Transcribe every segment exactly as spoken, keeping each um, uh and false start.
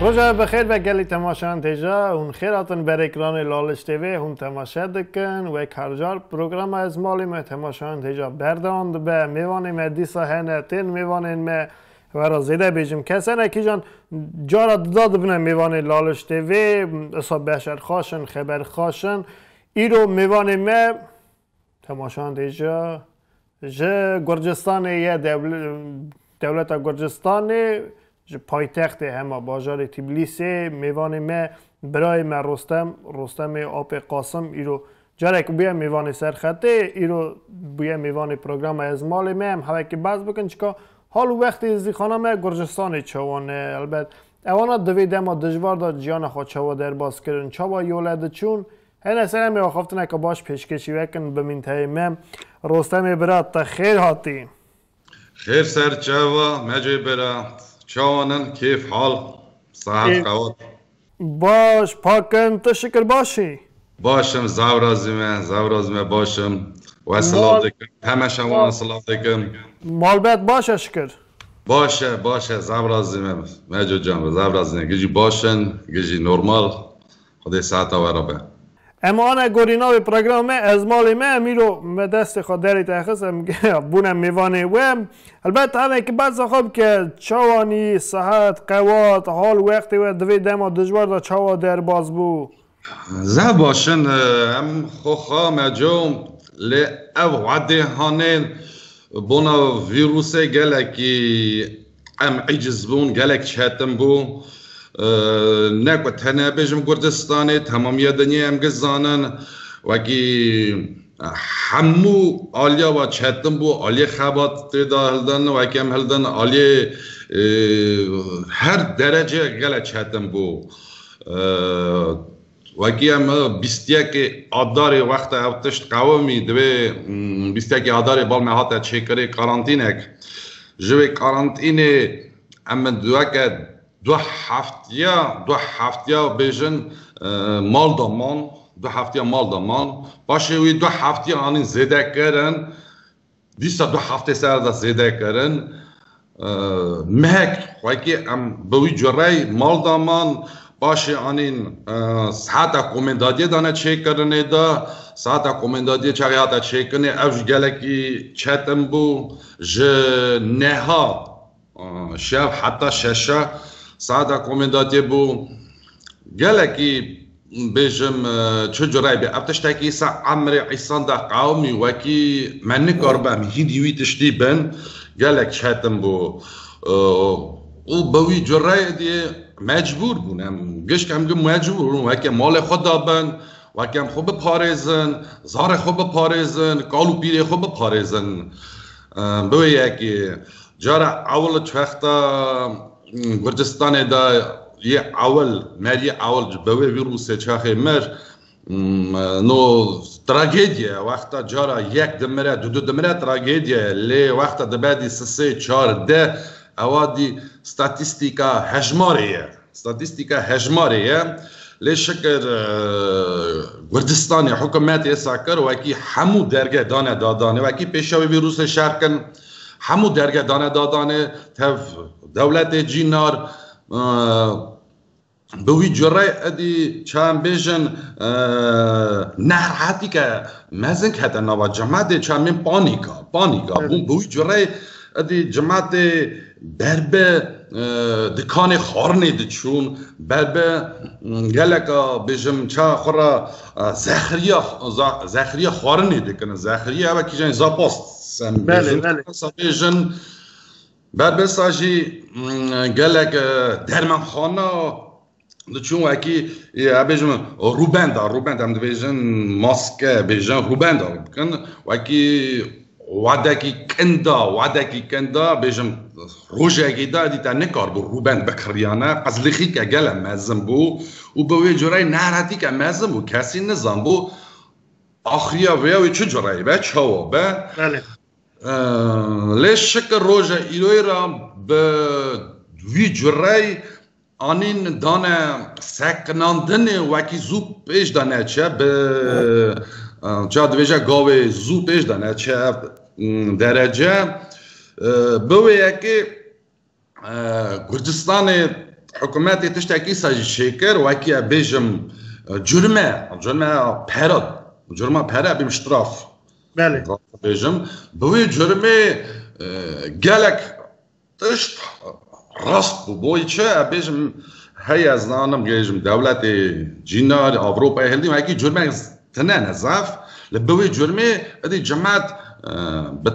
Roja bi xêr be gelî temaşeyan têja, hûn xêr hatin ber ekranê Laliş T V, hûn temaşe dikin, wek her car programa Ez Malê Me temaşeyan têja berdewam dibe, mêvanê me dîsa hene, tên mêvanên me wera zêde bêjim, kesene kîjan cara dida dibine mêvanê Laliş T V, isa beşer xaşin, xeber xaşin, îro mêvanê me temaşeyan têja ji Gurcistanê ye, dewle-, dewleta Gurcistanê, ji paytextê hema bajarê Tîblîsê, mêvanê me, birayê me Rostem, Rostemê apê Qasim, îro carek bûye mêvanê Serxetê, îro bûye mêvanê programa Ez Malê Me, em hevekî behs bikin, çika hal û wextê zîxana me Gurcistanê çawa ne, elbet. Ewana di vê dema dijwar de ciyana xwe çawa derbas kirin, çawa yole diçûn, hene ser em ê axaftineke baş pêşkêşî vekin, bimînteyê me. Rostemê bira, te xêr hatî. Xêr ser çava, Mecê bira. Çawan in, kêf hal, saet Ê, qewat. Baş, pak in, tu şikir baş î? Baş im, zav razî me, zav razî me, baş im. We silav Mal, dikim, heme şewan mal, silav dikim. Malbet baş e şikir. Baş e, baş e, zav razî me. Meco can, zav razî me. Gijî baş in, gijî normal. Xwedê saeta we re be. Em ane gorîna wê programê Ez Malê Me, em îro me destê xwe derê te xist, em bûne mêvanê we. Helbet hevekî behsa xwe bike, çawanî, sihet, qewat, hal wextê we di vê dema dijwar de çawa derbas bû? Zaf baş in, em xwexa Meco, lê ev wedê hanê bona vîrusê gelekî em eciz bûn, gelek çetin bû. Ee, ne ku tenê bêjim Kurdistanê, temamiya dinyê em gizanin, wekî hemû aliya wa çetin bû, aliyê xebat tê de hildin, wekî em hildin, aliyê, e, her derece gelek çetin bû. Ee, Wekî em bîst yekê Adarê wexta ev tişt qewimî, divê, mm, bîst yekê Adarê bal me hate çêkirê karantînek. Ji wê karantînê em weke du heftiya, du heftiya bêjin, e, mal de man, du heftiya mal de man. Paşê wî du heftiya anîn zêde kirin. Dîsa du heftê ser de zêde kirin. Ee, mehek xwekî em bi wî curey mal de man, paşê anîn, e, sehata komendadiyê dane çêkirinê de, sehata komendadiyê çaxê hate çêkirinê, ev ji gelekî çetin bû. Ji neha, e, şev heta şeşe sehata komendadiyê bû. Gelekî bêjim, e, çi curey bê, ev tiştekî se emrê îsan de qewimî wekî me nikaribe em hîdî wî tiştî bin, gelek çetin bû. E, û bi wî cureyê dê mecbûr bûn. Em gişk em gi mecbûr bûn, weke malê xwe da bin, weke em xwe biparêzin, zarê xwe biparêzin, kal û pîrê xwe biparêzin. E, bi wê yekê, cara ewil çwexta, mm, Gurcistanê de yê ewil, meriyê ewil bi wê vîrusê çaxê mir, mm, no tragediye, wexta cara yek dimire, du du dimire tragediye, lê wexta dibe dî sisê, çar, deh, ewa dî statîstîka hejmarê ye. Statîstîka hejmarê ye. Lê şikir, e, Kurdistanê hikûmetê êsa kir, wekî hemû derge dane dadanê, wekî pêşa wê vîrusê şer kin, hemû derge dane dadanê, tev dewletê cînar, e, bi wî curey edî çend bêjin, e, nehrehetîke mezin kete nava cimetê, çend bên panîka, panîka bûn. Bi wî curey edî cimetê berbe, e, dikanê xwarinê diçûn, berbe, m, geleka bêjim ça xwe re, e, zexriya, za-, zexriya xwarinê dikin. Zexriya ev e kîjan zapas em Belê, bêjin. Belê. Sa bêjin, berbe sa jî, m, gelek, e, dermanxana diçûn wekî, e, em bêjin rûbenda, rûbend em dibêjin maske, bêjin rûbenda bikin, wekî wadekî kinda, wadekî kinda, bêjim rojekî de dî te nikaribû rûbend bikiriyane, qizlixîke gele mezin bû û bi wê cureyî neretîke mezin bû, kesî nizanbû axiriya vêya wê çi cureyî be, çawa be. Belê. E, lê şikir roja îroyê re bi wî cureyî anîn dane sekinandinê wekî zû pêş de neçe bi, e, ça dibêje gavê zû pêş de neçe, m, derece. E, bi wê yekê, e, Kurdistanê hikûmetê tiştekî sa jî çêkir, wekî ez bêjim, e, curme, curme pere, curma pere bîm ştraf. Belê. Bêjim, bi wî curmê, e, gelek tişt rast bû. Boyî çi? Ez bêjim, heye ez nanim, bêjim, dewletê cînar, Ewropayê hildî, wekî curmek tine ne zaf. Li bi wî curmê, edî cimet, e, bi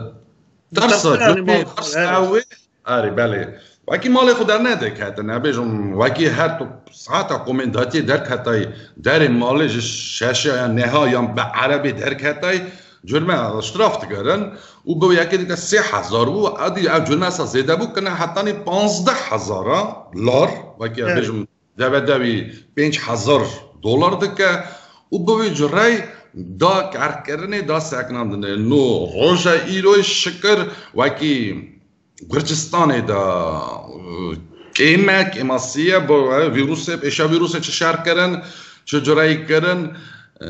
tersa, tirsa, yani, curmê, tersa, evet, wê, erê, belê. Wekî malê xwe dernediketin, ez bêjim, wekî her tu saeta komên datiyê derketay, derê malê ji şeşe ya neha yan bi erebê derketay, curme ştraf digerin û bi yekê dike sê hezar bû, edî ev curme sa zêde bû, kine hetanî panzdeh hezara lar, wekî ez, evet, bêjim, deve devî pênc hezar dolar dike û bi wî curey da kerkirinê, da seknandinê. No roja îroyê şikir wekî Gurcistanê de, e, kêm e, kêmasî ye, bo, e, vîrusê, êşa vîrusê çi şer kirin, çi cureyî kirin, e,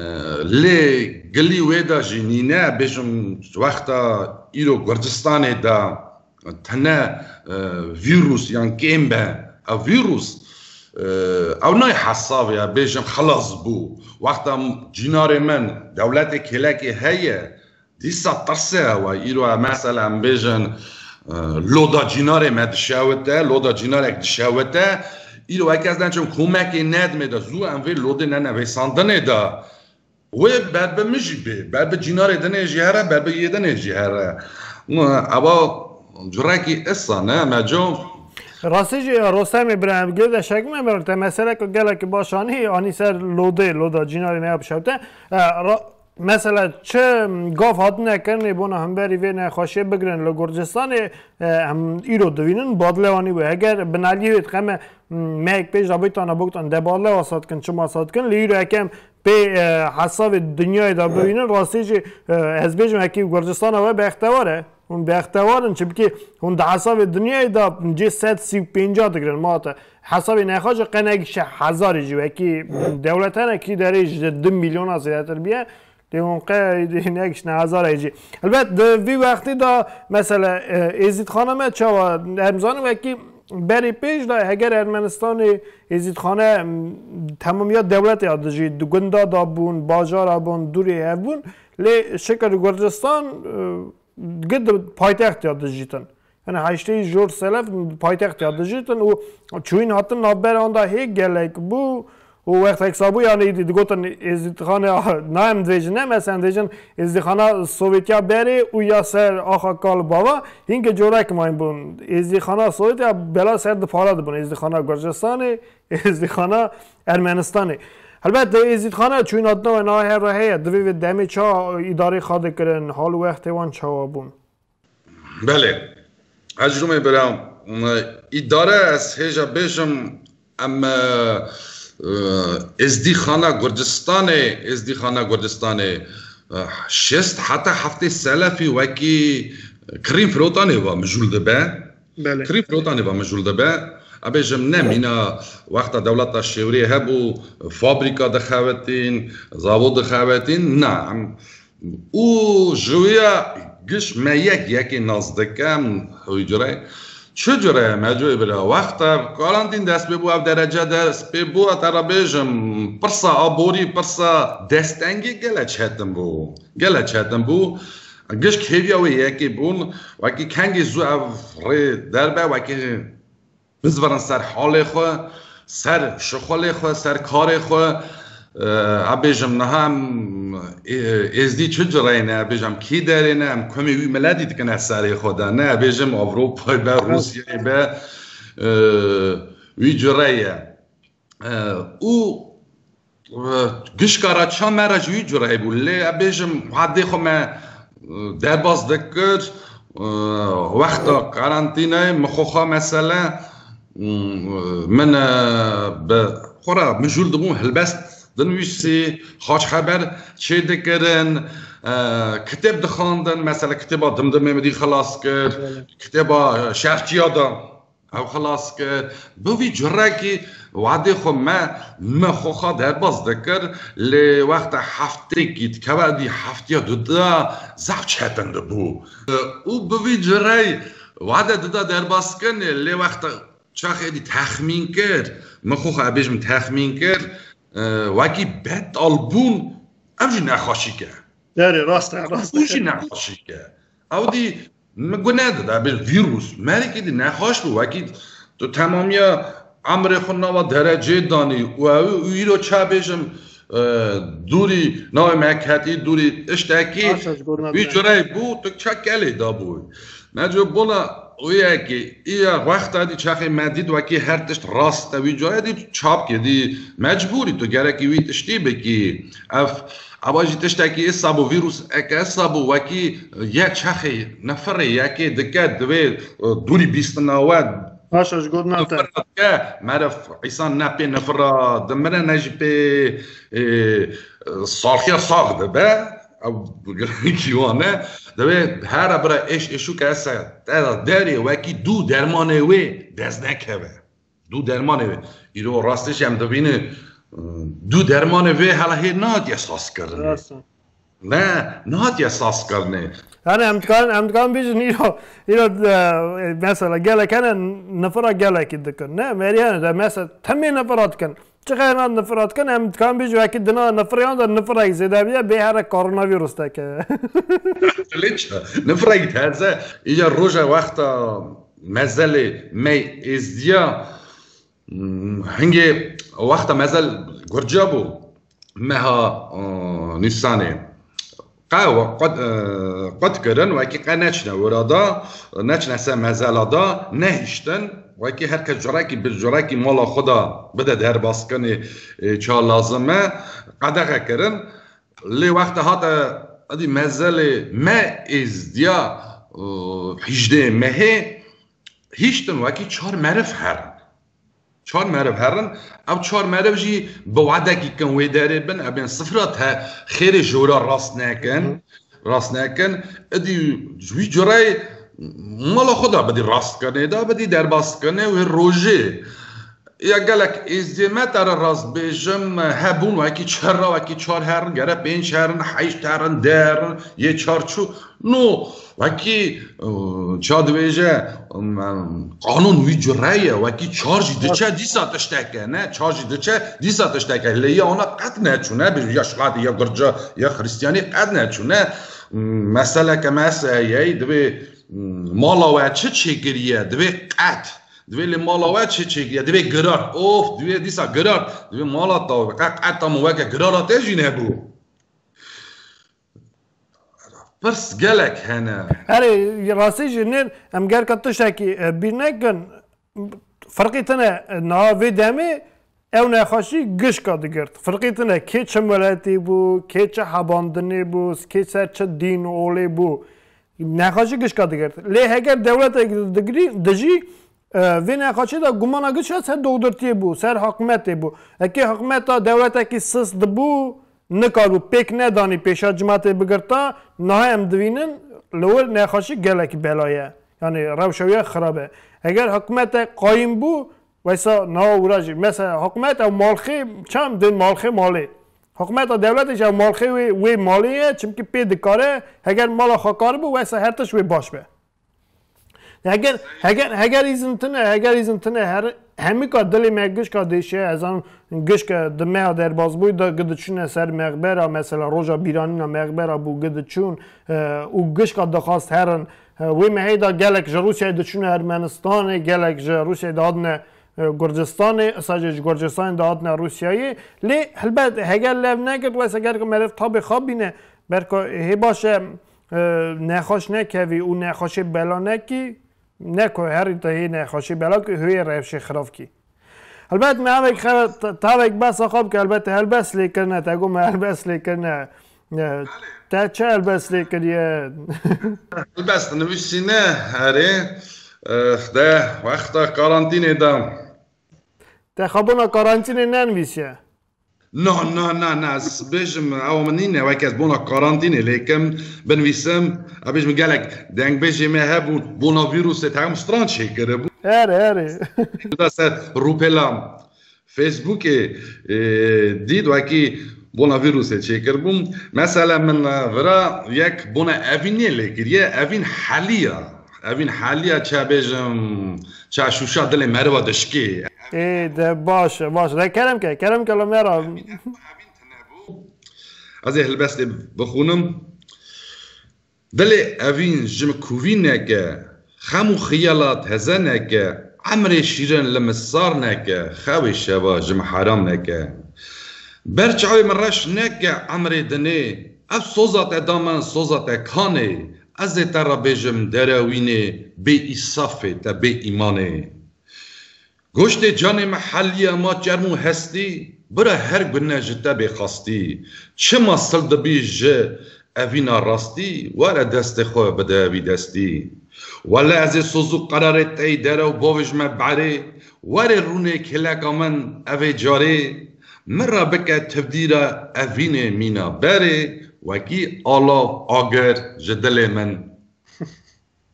lê gilî wê de jî nîne, bêjim, wexta îro Gurcistanê de tine, e, vîrus yan kêm be, ev vîrus, e, ew nayê hesavê, bêjim, xelas bû. Wexta cînarê min, dewletê kêlekê heye, dîsa tirsê ew e. Îro, e, mesela, em bêjin, e, loda cînarê me dişewite, loda cînarek dişewite. Îro weke ez neçim komekê nedimê de, zû em vê lodê nene vêsandinê de. Wê ber bi min jî bê, ber bi cînarê dinê jî here, ber bi yê dinê jî here. Ewa curekî issa ne, Meco? Rastî jî, Rostemê bira, em gê de şek me, te meseleke gelekî baş anî, anî ser lodê, loda cînarê me ya bişewte. E, ra-, Mesela çi gav hatine kirinê bona hemberî vê nexweşiyê bigirin li Gurcistanê, e, em îro divînin badlewanî bû. Heger binaliyê wê dixeme, m, meyek pêş de bîtana boktan de badlewa sat kin, çima sat kin, lê îro ekem pê, e, hesavê dinyayê de bivînin, rastî jî, e, ez bêjim, ekî Gurcistana we bextewar e. Hûn bextewar in, çimkî hûn di hesavê dinyayê de cê sed sî û pênca digirin, ma te hesavê nexwe jî qe negişe hezarê jî, wekî dewlet hene kî derê ji du milyona zêdetir biye, lê hûn qe negişine hezarê jî. Helbet di vî wextê de mesela, e, Êzîdxana me çawa, em zanin wekî berê pêş de heger Ermenistanê Êzîdxane, m, temamiya dewletê ya dijî, di gunda da bûn, bajara bûn, dûrê hev bûn, lê şikir Gurcistan, e, Gi di paytextê ya dijîtin. Yani heştê jor selef paytextê ya dijîtin û çûyîn hatin navbera wan da hê gelek bû û wextek sabû yani di-, digotin Êzîdxane, na em dibêjin ne, mesela dibêjin Êzîdxana Sovyetiya berê û ya ser axa kal bava, hîn ki corek mayîn bûn. Êzîdxana Sovyetiya bela ser di para dibûn. Êzîdxana Gurcistanê, Êzîdxana Ermenistanê. Helbet Êzîdxana çûyîn hatina we na her re heye. Divê vê demê ça îdarê xwe dikirin, hal û wextê wan çawa bûn? Belê. Ez ji me bira, îdare ez hêja bêjim, em, e, e, Êzdîxana Gurcistanê, Êzdîxana Gurcistanê, e, şêst heta heftê selefî wekî kirîn firotanê va mijûl dibe. Belê. Kirîn firotanê va mijûl dibe. Ez bêjim ne mîna wexta dewleta şêwirê hebû, fabrîka dixebitin, zavod dixebitin, na, em Û ji wê ya giş me yek yekê nas dikim, wî cure. Çi cure me cuyê bira? Wexta karantîn dest pê bû, ev derece dest pê bû, ez te re bêjim, pirsa aborî, pirsa destengî gele çetin bû. Gele çetin bû. Giş hêviya wê yekê bûn, wekî kengê zû ev rê derbe, wekî bizvirin ser halê xwe, ser şixulê xwe, ser karê xwe. E, ez bêjim niha em, e, êzdî çi cireyne, ez bêjim kî derêne, em kumê wî miletî dikine serê xwe de. Ne, ez bêjim Ewropayê be, Rûsyayê be, e, wî cire ye. E, û, e, gişka re ça me re ji wî cure hebû. Lê ez bêjim, hadê xwe me, e, derbas dikir, e, wexta karantînayê min xwe xwe mesele, m, min, e, bi xwe re mijûl dibûm, helbest dinivîsî, xaç xeber çêdikirin, e, kitêb dixwendin, mesele kitêba Dimdimê min dî xilas kir, kitêba, e, Şertiya da. Ew xilas kir. Bi vî curekî wadê xwe me, me xwe xwe derbas dikir, lê wexta heftekî dikeve dî heftiya duda zaf çetin dibû. Û bi vî cureyî wade duda derbas kirinê, lê wexta çaxê dî texmîn kir, min xwe xwe bêjim texmîn kir, e, wekî betal bûn, ev jî nexweşîk e. Derê rast e, rast e. Ew jî nexweşîk e. Ew dî min guneh dide, bir vîrus. Merikê dî nexweş bû, wekî tu temamiya emrê xwe nava derecê danî û ew û îro ça bêjim, e, dûrî navê me ketî, dûrî tiştekî, Baş e, ji gor me wî bide. Cureyê bû, tu çek gelê dabû. Neco bona wê yekê, îya wexta dî çaxê me dît wekî her tişt rast e, wî cureyê dî çap kê, dî mecbûrî tu gerekî wî tiştî bikî. Ev, eva jî tiştekî esa bû, vîrus eke esa bû, wekî ye çaxê nefirê yekê dike, divê, e, dûrî bîstina we. Baş e, ji gor me te. Nifira dike, meriv, îsan ne pê nifira dimire, ne jî pê, e, salxiya sax dibe. Ew girêkî wan e. Divê here bira êş êşûke ese te de derê wekî dû dermanê wê dest nekeve. Dû dermanê wê. Îro rastî jî em dibînin, dû dermanê wê hela hê nehatiye sazkirinê. Rast e. Ne, nehatiye sazkirinê. Yani em dikarin, em dikarin bêjin îro, îro, e, mesela gelek hene nifira gelekî dikin. Ne, meriyane de mesela temê nifira dikin. Çi xeyr nat nifira dikin, em dikarin bêjin wekî dina nifiriyan de nifirek zêde bîye, bê here koronavîrus deke. Lê çi? Nifirek teze, îca roja wexta mezelê me êzdiya, hmm, hingê wexta mezel gurca bû, meha, e, Nîsanê. Qe we qet, e, qet kirin, wekî qe neçine wira da, neçine ser mezela da, nehiştin, wekî her kes curekî bi curekî mala xwe da bide derbaskinê, e, ça lazim e, qedexe kirin. Lê wexta hate edî mezelê me êzdiya, e, hîjdê mehê, hiştin wekî çar meriv herin. Çar meriv herin. Ev çar meriv jî bi wadekî kin wê derê bin, ev bên sifra te xêrê ji wira rast nekin. Hı hı. Rast nekin. Idî ji wî cureyê mala xwe da bidî rast kinê, da bidî derbas kinê wê rojê. Ya gelek êzdiye me te re rast bêjim, hebûn wekî çerra, wekî çar herin, gere pênc herin, heşt herin, deh herin, yê çar çû. No, wekî, e, ça dibêje, em, em, qanûn wî cure ye, wekî çar jî diçe dîsa tişteke, ne? Çar jî diçe dîsa tişteke. Lê ya ona qet neçûne, bir ya şilatî, ya girca, ya xristiyanî qet neçûne. Meseleke meseyeyê divê, em, mala we çi çêkiriye, divê qet. Divê lê mala we çi çêkiriye, divê girar. Of, divê dîsa girar. Divê mala te qe qet tam weke girara te jî nebû. Pirs gelek hene. Erê, rastî jî nê, em gerka tiştekî, e, bîr nekin, firqî tine, e, niha vê demê ew nexweşî gişka digirt. Firqî tine kê çi miletî bû, kê çi hebandinê bû, kê ser çi dîn olê bû. Nexweşî gişka digirt. Lê heger dewletek digirî, dijî, e, vê nexweşî de gumana gişka ser doktortiyê bû, ser hikûmetê bû. Heke hikûmeta dewletekî sist dibû, nikaribû pêk nedanî pêşa cimatê bigirta, niha em divînin li wir nexweşî gelekî bela ye. Yanî rewşa wî xirab e. Heger hikûmetek qayîm bû, weysa niha wira jî. Mesela hikûmet ew malxê, çam dê malxê malê. Hikûmeta dewletê jî ew malxê wê, wê malê ye, çimkî pê dikare, heger mala xwe karibû, weysa her tişt wê baş be. Heger, heger, heger îzin tine, heger îzin tine, her, hemika dilê me gişka dêşe, ez an gişka di meha derbazbûyî de gi diçûne ser mexbera, mesela roja bîranîna mexbera bû gi diçûn, e, û gişka dixwast herin. E, wê mehê de gelek ji Rûsyayê diçûne Ermenistanê, gelek ji Rûsyayê dihatine, e, Gurcistanê, îsa jî ji Gurcistanê dihatine Rûsyayê. Lê helbet heger lev nekir, weysa gerek meriv tabê xwe bîne, berka hê baş e, e, nexweş nekevî û nexweşê bela nekî, ne ku herî te hê nexweşê bela kî, hê rewşê xirav kî. Helbet me evek xe-, t-, tavek behsa xwe bike, helbet te helbest lê kirine, te got me helbest lê kirine. E, te çi helbest lê kiriye? Helbest nivîsîne, herê, e, de wexta karantînê de. Te xwe bona karantînê nenivîsiye? Na, na, na, na, ez bêjim, ew min nîne, weke ez bona karantînê lê kim, binivîsim, ez bêjim gelek dengbêjê me hebûn, bona vîrusê te em stran çêkiribû. Erê, erê. Da ser rûpela Facebookê, e, dît wekî bona vîrusê çêkiribûn. Mesela min, e, vira yek bona evînê lê kiriye, evîn heliya. Evîn heliya çi bêjim, ça şûşa dilê meriva dişkê. Ê, de baş e, baş e. De kerem ke, kerem ke li me re. Ez ê helbestê bixûnim. Dilê evîn ji min kûvî neke, xem û xiyala teze neke, emrê şîrin li min sar neke, xewê şeva ji min heram neke. Ber çavê min reş neke emrê dinê, ev soza te da min soza te kanê, ez ê te re bêjim derewînê, bê îsafê te bê îmanê. Goştê canê me heliya ma çerm û hestî, bira her gune ji te bê xastî. Çima sil dibî ji evîna rastî, were destê xwe bide evî destî. Wele ez ê soz û qerarê tey dere û bavêj me berê, were rûnê kêleka min evê carê, min re bike tivdîra evînê mîna berê, wekî alav agir ji dilê min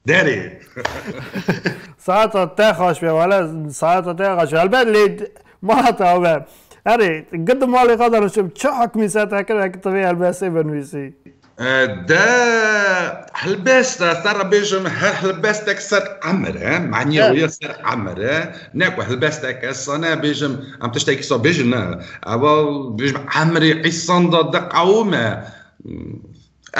derê. Saeta te xweş be, wele saeta te xweş be. Helbet lê d-, mala te be. Erê, gid malê xwe de rişim, çi hukmî ser te kir, hek tu vê helbestê binivîsî? E, de helbest, ez te re bêjim, her helbestek ser emir e, maniya wê ya ser emir e. Ne ku helbestek ez sane bêjim, em tiştekî sa bêjin, ne. Ewa bêjim, emrê îsan da diqewime.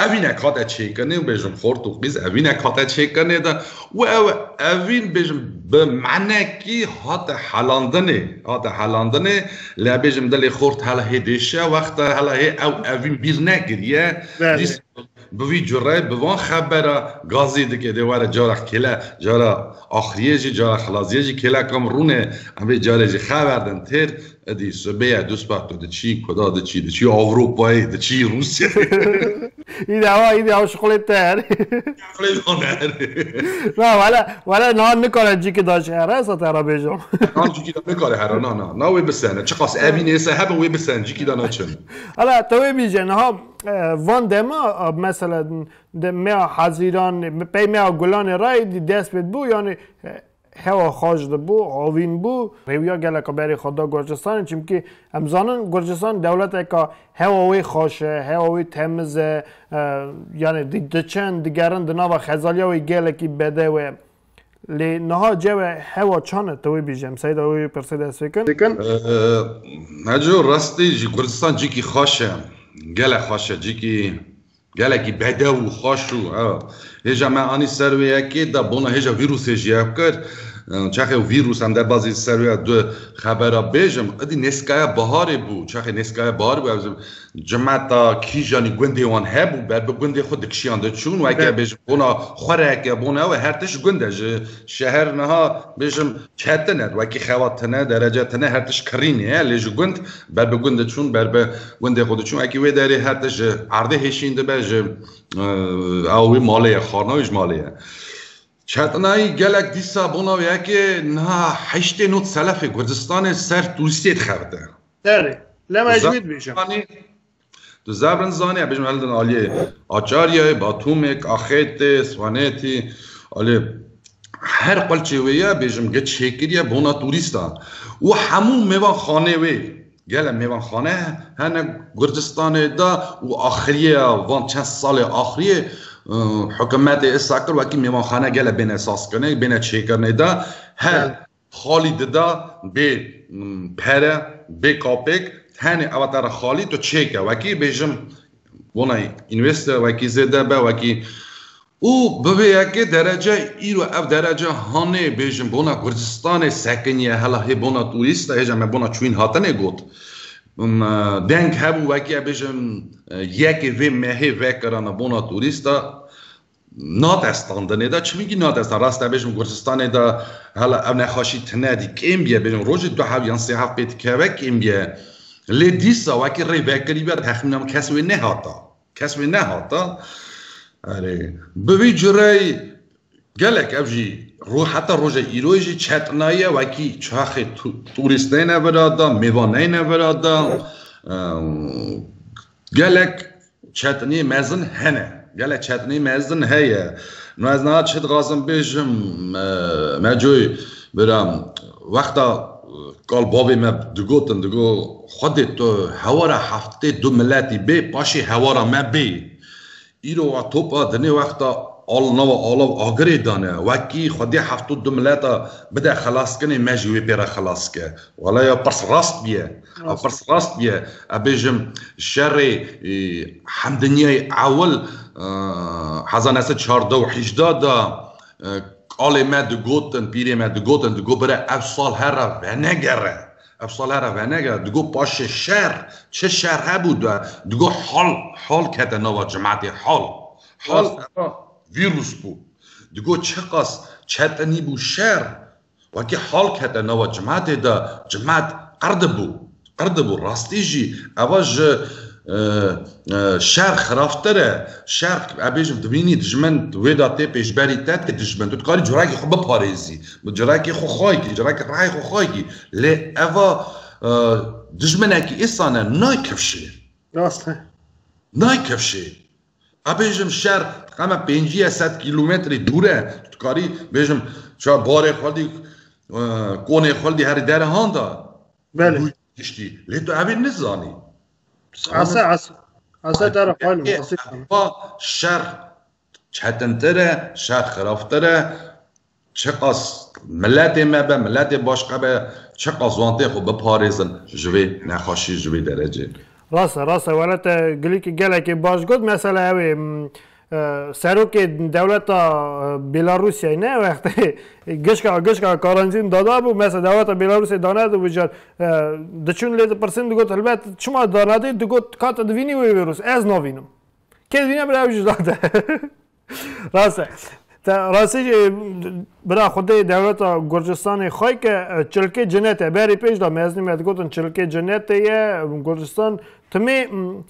Evînek hate çêkirinê û bêjim xort û qîz evînek hate çêkirinê de û ew evîn bêjim bi menekî hate helandinê, hate helandinê, lê bêjim dilê xort hela hê dêşe wexta hela hê ew evîn bîr nekiriye. Belê. Dîs bi vî cureyê, bi van xebera gazî dike dê were cara kêle, cara axiriyê jî, cara xilaziyê jî kêleka min rûne, em vê carê jî xeber din têr. Edî sibê ye, duspa tu diçî, kuda diçî, diçî Ewropayê, diçî Rûsyayê. Îdî ewa, îdî ew şixulê te her. Şixulê van her. Na, wele, wele niha nikare cîkî da jî here, ez te re bêjim. Niha cîkî da nikare here, na, na. Na wê bisene. Çiqas evînê se hebin wê bisene, cîkî da naçin. Hala te wê bîje, niha, e, van dema, e, mesela, de meya Hezîran, pey meya Gulanê re dî dest pê bû, yani, e, hewa xweş dibû, havîn bû, rêwiya geleka berê xwe da Gurcistanê, çimkî em zanin Gurcistan dewleteka hewa wê xweş e, hewa wê temiz e, e, yani di-, diçin, digerin di nava xezaliya wê gelekî bedew e. Lê niha cewe hewa çan e, tu wê bîje, em seyda wê pirsê dest pê kin. Pê kin. Ee, Neco, rastî jî Gurcistan cîkî xweş e, gele xweş e, cîkî gelekî bedew û xweş û, ew. Hêja me anî ser wê yekê de bona hêja vîrusê jî ev kir. Çaxê vîrus em derbazî ser wê du xebera bêjim. Idî nêskaya baharê bû. Çaxê nêskaya bahar bû, ev cimeta kîjanî gundê wan hebû, ber bi gundê xwe dikişiyan diçûn. Weke Evet. bêjim bona xwereke, bona ew her tişt gund e. Ji şeher niha bêjim çetin e. Wekî xewa tine, derece tine, her tişt kirînê ye. Lê ji gund ber bi gund diçûn, ber bi gundê xwe diçûn. Wekî wê derê her tişt ji erdê hêşîn dibe, ji, e, ew wî malê ye, xwarina wî ji malê ye. Çetinayî gelek dîsa bona wê yekê niha heştê not selefê Kurdistanê ser turîstê dixebite. Erê, lema ez Za- wî dibêjim. Zanî, Tu zevrin zanî, em bêjin hildin aliyê Açaryayê, Batûmê, Kaxêtê, Swanêtî, aliyê her qulçê wê ye, bêjim, ge çêkiriye bona turîsta. Û hemû mêvanxanê wê, gele mêvanxane hene Gurcistanê de û axiriyê van çend salê axiriyê, ı, hikûmetê êsa kir wekî mêvanxane gele bêne sazkirinê, bêne çêkirinê de her Evet. xalî dida bê, mm, pere, bê kapêk, tenê ewa te re xalî tu çêke. Wekî bêjim, bona înveste, wekî zêde be, wekî û bi vê yekê derece îro ev derece hanê bêjim bona Kurdistanê sekiniye, hela hê bona turîsta, hêja me bona çûyîn hatinê got. Mm, deng hebû wekî bêjim, yekê vê mehê vekirana bona turîsta. Nate standinê de, çimkî nate stand. Rast e bêjim, Gurcistanê de hela ev nexweşî tine dî kêm bîye, bêjim, rojê du heb yan sê heb pê dikeve kêm bîye. Lê dîsa wekî rê vekirî be, texmîna min kes wê nehata. Kes wê nehata. Erê, bi vî cureyî gelek ev jî ro-, heta roja îro jî çetinaye wekî çaxê tu-, turîst neyne vira da, mêvan neyne vira da. Em, gelek çetinî mezin hene. Gelek çetinî mezin heye. No ez niha çi dixwazim bêjim, e, Mecoy bira, wexta, e, kal bavê me digotin, digo, Xwedê tu hewara heftê du miletî bê, paşê hewara me bê. Îro wa topa dinê wexta al nava alav agirê dane. Wekî Xwedê hefto du mileta bide xelaskinê, me jî wê pê re xelas ke. Wala ya pirs rast biye. A pirs rast biye. E bêjim şerê, e, hemdinyayê ewil, e, hezar neh sed çardeh û hejdeh da, e, kalê me digotin, pîrê me digotin, digo bire ev sal here venegere. Ev sal here venegere. Digo paşê şer, çi şer hebû de, digo hal, hal kete nava cimetê, hal. Hal eva vîrus bû. Digo çiqas çetinî bû şer, wekî hal kete nava cimetê de, cimet qird bû. Qird bû. Rastî jî eva ji, e, e, şer xiraftir e. Şer, e, bêjim, dibînî dijmin wê de tê pêşberî te tê dijmin. Tu dikarî curekê xwe biparêzî. Bi curekê xwe xaykî, curekê rehê xwe xaykî. Lê eva, e, dijminekî îsane naykev şêr. Rast e. Naykev şêr. A bêjim şer, qeme pêncî sed kîlometrê dûr e. Tu dikarî bêjim ça barê xwedî, e, konê xwedî herî derehanda. Belê. Giştî. Lê tu evê nizanî. Ase, ase. Ase te re xwelin, ase. Eva şer çetintir e, şer xiraftir e. Çiqas miletê me be, miletê başqe be, çiqas wan tê xwe biparêzin ji vê nexweşî, ji vê derecê. Rast e, rast e. Wele te gilîkî gelekî baş got. Mesela ew ê, m, e, serokê dewleta, e, Belarusyayê ne wextê gişka, gişka karantîn dada bû. Mesela dewleta Belarusyayê danedibû car, e, diçûn lê dipirsîn digot, helbet çima danedê? Digot, ka te divînî wê vîrus, ez navînim. Kê divîne bira ew jî dade. Rast e. Te rastî jî bira xwedê dewleta Gurcistanê xwey ke, e, çilkê cinetê. Berî pêş de mezinî me digotin çilkê cinetê ye. Gurcistan timê, m,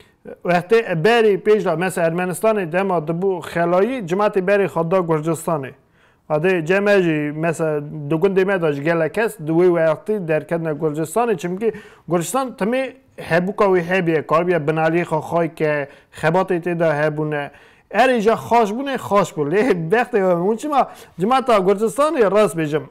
wextê berî pêş de mesela Ermenistanê dema dibû xelayî, cimatê berî xwe da Gurcistanê. Adê cem me jî mesela di gundê me de ji gelek kes di wê wextî derketine Gurcistanê. Çimkî Gurcistan timê hebûka wî hebiye, karibiye binaliyê xwe xwey ke, xebatê tê de hebûne. Erê ja xaş bûne, xaş bû. Lê bextê we hûn çima cimata Gurcistanê rast bêjim.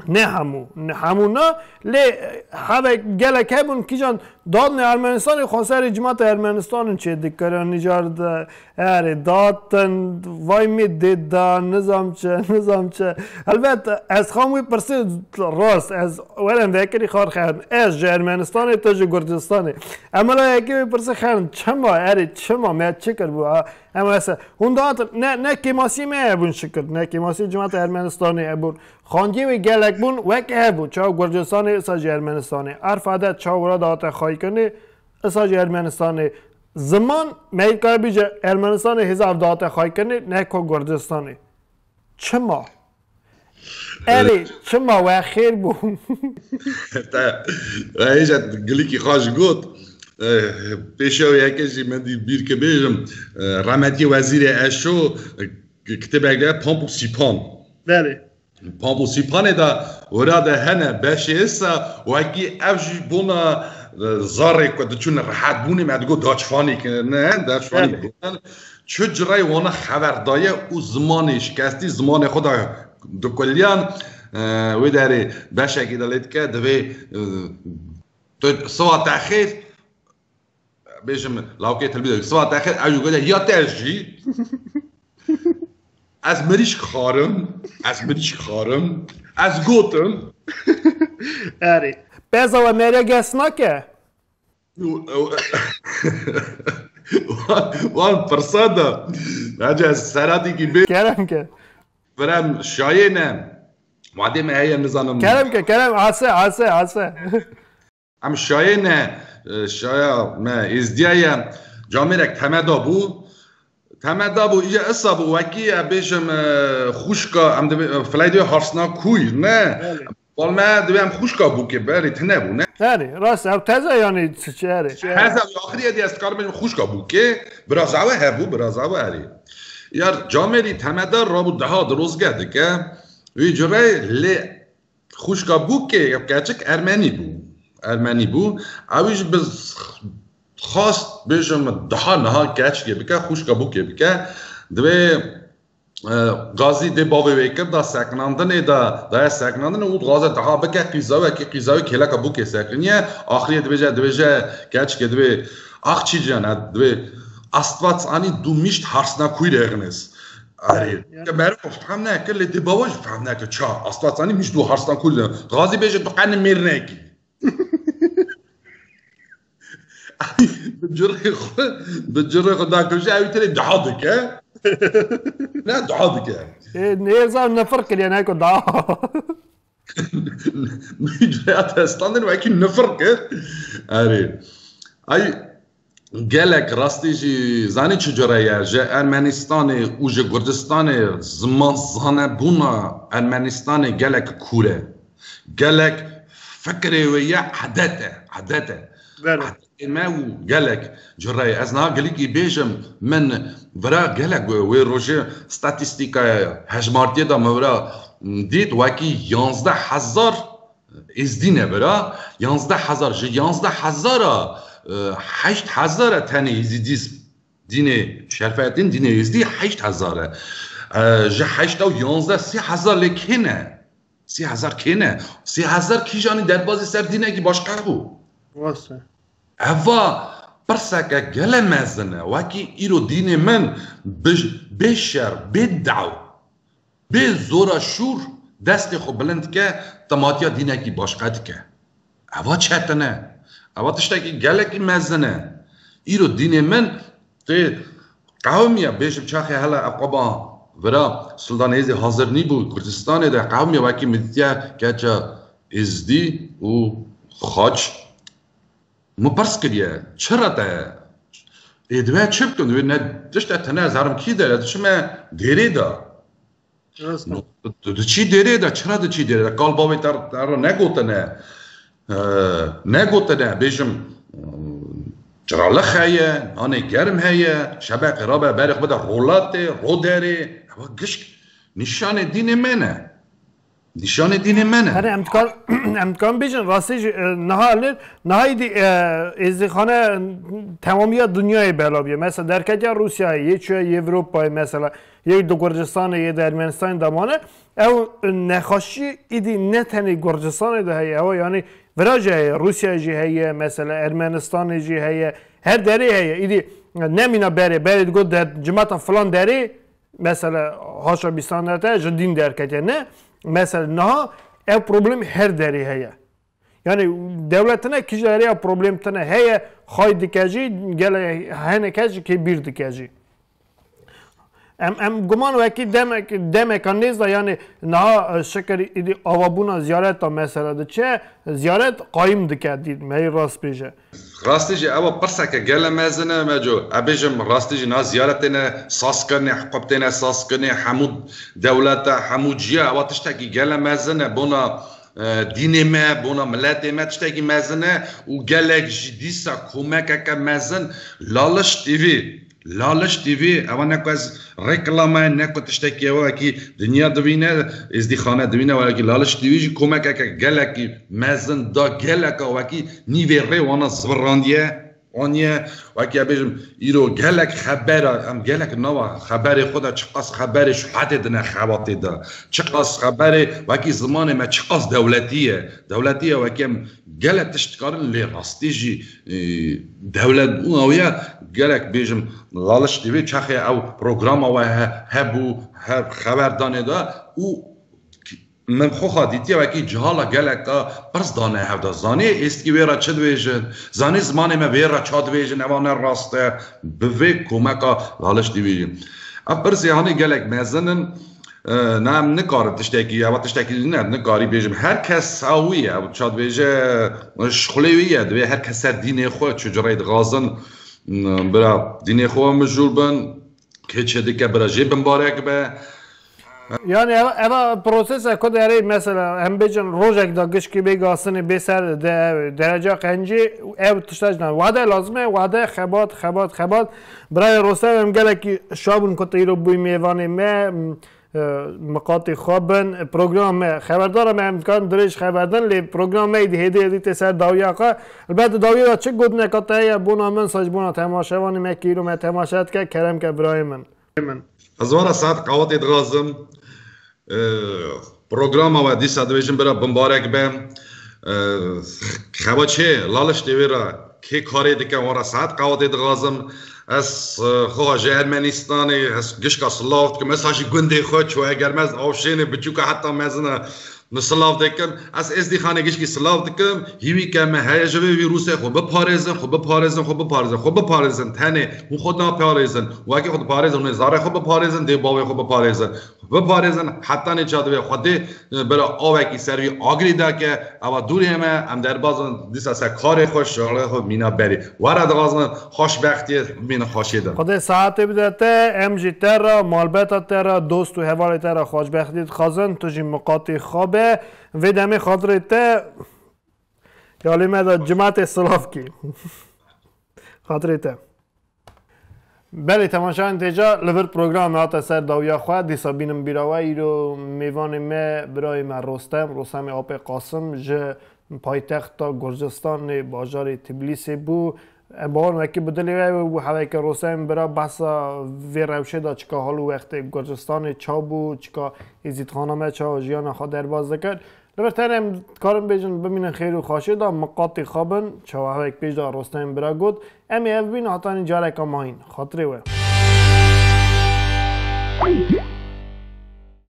Ne hemû, ne hemû na, lê hevek gelek hebûn kîjan dadne Ermenistanê xwe serê cimata Ermenistanê çê dikirin, nicar de erê datin, vay mê dê da, nizam çi, nizam çi. Helbet ez xam wî pirsê rast, ez welem vekirî xar xerin. Ez ji Ermenistanê, tu ji Gurcistanê. Em la yekê wî pirsê xerin, çima, erê çima, me çi kir bû, ha? Em ese, hûn dihatin, ne, ne kêmasî me hebûn şikir, ne kêmasî cimata Ermenistanê hebûn. Xandiyê wê gelek bûn, wek hev bû. Çawa Gurcistanê, isa jî Ermenistanê. Erf adet çawa wira dihate xweykirinê, isa jî Ermenistanê. Ziman, me dikare bîje Ermenistanê hêza ev dihate xweykirinê, ne ko Gurcistanê. Çima? Erê, çima we xêr bû? Te, te hêja gilîkî xwe ji got. E, pêşiya wê yekê jî me dî bîr ke bêjim, e, remetiyê Wezîrê Eşo, e, kitêbek de Pamp û Sîpan. Belê. Pamp û Sîpanê de wira de hene beşê esa wekî ev jî bona, e, zarê ku diçûn rehetbûnê me digot daçfanî kirine, daçfanî kirine. Çi cirayê wana xeber daye û zimanê şikestî, zimanê xwe de dikuliyan, e, wê derê beşekî de lê dike, divê, e, tu siva te xêr, bêjim, lawkê televîzyon, siva te xêr, ew jî gote, ya te jî, ez mirîşk xwarim, ez mirîşk xwarim, ez gotim. Erê. Beza we merê ges nake? Wan, wan pirsa da. Hacı, ez seratîkî bê. Kerem ke. Verem şayê ne. Madê me heye nizanim. Kerem ke, kerem, ase, ase, ase. Em şayê ne, e, şaya me êzdiya ye. Camêrek temeda bû. Temeda bû, îje esa bû, wekî, e, bêjim, e, xûşka, em dibê, e, fileydê harsna kûy, ne? Belê. Bal me divê em xûşka bûkê berê tune bû, ne? Erê, rast, ev teze yanî çi, çi, erê. Teze, axiriyê dî ez dikarim bêjim xûşka bûkê, biraz ewe hebû, biraz ewe erê. Yar camêrî temeda rabû daha dirozge dike, wî curê lê xûşka bûkê, ev keçik ermenî bû. Ermenî bû. Ew jî bi xwast bêjim daha niha keçikê bike, xûşka bûkê bike. Divê E, gazî dê bavê wê kir, da sekinandinê, da, daye sekinandinê û gaze daha bike qîzawekî, qîzawê kêleka bûkê sekiniye. Axiriyê dibêje, dibêje keçikê dibê, ax çî ciyan, e, dibê, Astvat anî du mişt harsna kûyrê ixnis. Arê. Ke merov fehm neke, lê dê bawa jî fehm neke. Ça, asla sanî mij du harstan kul. Gazî bêje tu qene mêr nekî. Bi cirê xwe, bi cirê xwe da kuje ew têrê daha dike. Ne daha dike. E, nêza nefir kiriye ne ku daha. Mijreya te standin wekî nifir kir. Erê. Ay gelek rastî jî zanî çi cure ye. Ji Ermenistanê û ji Kurdistanê ziman zanebûna Ermenistanê gelek kûr e. Gelek fikrê wê ye edet e. Edet e. Belê. Ê me û gelek cureyê. Ez niha gilîkî bêjim, min vira gelek wê rojê statîstîkaya hejmartiyê de min vira dît, wekî yanzdeh hezar êzdî ne vira, yanzdeh hezar, ji yanzdeh hezar a, e, heşt hezar e tenê êzîdîzm, dînê şerfetîn, dînê êzdî heşt hezar e. E, ji heşt ew yanzdeh sê hezar lê kê ne? Sê hezar kê ne? Sê hezar kîjanî derbazî ser dînekî başqa bû? Rast e. Eva pirseke gele mezin e. Wekî îro dînê min bi, bê şer, bê daw, bê zora şûr destê xwe bilind dike, tematiya dînekî başqa dike. Eva çetin e. Eva tiştekî gelekî mezin e. Îro dînê min tê qewimiya, bêjim çaxê hele ev qaba vira Sultan Êzî hazir nîbû Kurdistanê de qewimiya wekî min dîtiye keça Êzdî û Xaç. Min pirs kiriye, çira te ê divê çi bikin? Wê ne tişte tine zarim kî de, diçime dêrê de. Rast e. No, tu, tu diçî dêrê de, çira diçî dêrê de? Kal bavê te, te re negotine, e, negotine, bêjim, çiralix heye, nanê germ heye, şebeqê rabe berê xwe bide rolatê, roderê, ewa gişk nîşanê dînê me ne. Nîşanê dînê me ne. Herê em dikar, em dikarin bêjin, rastî jî, e, niha lê, niha îdî, e, êzdîxane temamiya dinyayê belav ye. Mesela derketiya Rûsyayê, yê çûye Ewropayê mesela. Yê di Gurcistanê, yê di Ermenistanê de mane. Ew nexweşî îdî ne tenê Gurcistanê de heye. Ew yanî vira jî heye, Rûsya jî heye, mesela Ermenistanê jî heye. Her derê heye. Îdî nemîna berê, berê digot de cimata filan derê, mesela haşa bîstan de te ji dîn derketiye. Ne, mesela niha ev problem her derê heye. Yani dewlet tine kî ji derê ya problem tine heye, xay dike jî, gele hene kes jî kê bîr dike jî. Em, em guman wekî demek, demeka nêz de, yani niha, e, şikir îdî avabûna ziyareta mesela diçe, ziyaret qayim dike dî, me yê rast bêje. Rastî jî ewa pirseke gele mezin e, me co. E bêjim rastî jî na ziyaret têne saz kirinê, hiqûq têne saz kirinê, hemû dewleta, hemû ciya, ewa tiştekî gele mezin e, bona e, dînê me, bona miletê me tiştekî mezin e û gelek jî dîsa komekeke mezin Laliş T V, Laliş T V, ewa ne ku ez reklame, ne ku tiştekî ewa wekî dinya divîne, êzdîxane divîne, wekî Laliş T V jî komekeke gelekî mezin da geleka wekî nîvê rê wana zivirandiye. Aniye, wekî ez bêjim, îro gelek xebera, em gelek nava xeberê xwe de çiqas xeberê şuhetê dine xebatê de. Çiqas xeberê, wekî zimanê me çiqas dewletî ye. Dewletî ye, wekî em gelek tişt dikarin, lê rastî jî, e, dewlet bûna wê ye, gelek bêjim, Laliş T V çaxê ew programa we he-, hebû, he-, xeber danê de û Min xwexa dîtiye wekî cihala geleka pirs dane hevda. Zanî êskî wê re çi dibêjin? Zanî zimanê me wê re ça dibêjin? Eva ne rast e. Bi vê komeka Laliş T V jî. Ev pirsê hanî gelek mezin in. E, ne em nikarin tiştekî, eva tiştekî ne, nikarî bêjim. Her kes sawî ye, ew ça dibêje, şixulê wî ye. Divê her kes ser dînê xwe çi cureyê dixwazin. Bira, dînê xwe mijûl bin. Kê çi dike bira jê bimbarek be. Yani eva, eva prosese ku derê mesela em bêjin rojek da gişkî bê gasinê bê ser de dereca qencî ev tişta jina. Wade lazim e, wade xebat, xebat, xebat. Birayê Rostem em gelekî şa bûn ku te îro bûyî mêvanê me, m, e, miqatî xwe bin. Program me xeberdar e, me em dikarin dirêj xeber din, lê program me êdî hêdî hêdî tê ser dawiya xwe. Elbet di dawiya de çi gotineka te heye bona min, saj bona temaşevanê me kî îro me temaşe dike, kerem ke birayê min. Ez wara saet qawetê dixwazim. E, programa we dîsa dibêjim bira bimbarek be. E, xewa çê Laliş T V ra kê karê dike, wan re saet qewatê dixwazim. Ez, e, xwe ji Ermenistanê, ez gişka silav dikim. Ez ha jî gundê xwe çû, eger me ez avşênê biçûka heta mezin e, min silav dikim. Ez Êzdîxanê gişkî silav dikim. Hîwî ke me heye ji vê vîrusê xwe biparêzin, xwe biparêzin, xwe biparêzin, xwe biparêzin. Tenê hûn xwe naparêzin. Wekî xwe diparêzin, hûn ê zarê xwe biparêzin, dê bavê xwe biparêzin. Biparêzin, hetanî ça divê Xwedê, e, bira awekî ser vî agirî dake, ewa dûrê me, em derbazin dîsa ser karê xwe, şixulê xwe mîna berî. Were dixwazin xweşbextiyê bimînin xweşiyê de. Xwedê saetê bide te, em jî te re, malbeta te re, dost û hevalê te re xweşbextî dixwazin, tu jî miqatî xwe be. Vê demê xatirê te, yalî me de cimatê silav kî. Xatirê te. Belê, temaşeyan têca li vir programê hate ser dawiya xwe. Dîsa bînim bîra we, îro mêvanê me, birayê me Rostem, Rostemê Apê Qasim ji paytexta Gurcistanê, bajarê Tbilîsê bû. Em bawer wekî bi dilê we bû, heveke Rostem bira behsa vê rewşê da, çika hal û wextê Gurcistanê ça bû, çika Êzîdxana me ça jiyana xwe derbas dikir. Li vir tenê em dikarin bêjin bimînin xêr û xweşiyê de, miqatî xwe bin, çawa hevek pêş de Rostem bira got, em ê ev bîn hatanî careka mayîn. Xatirê we.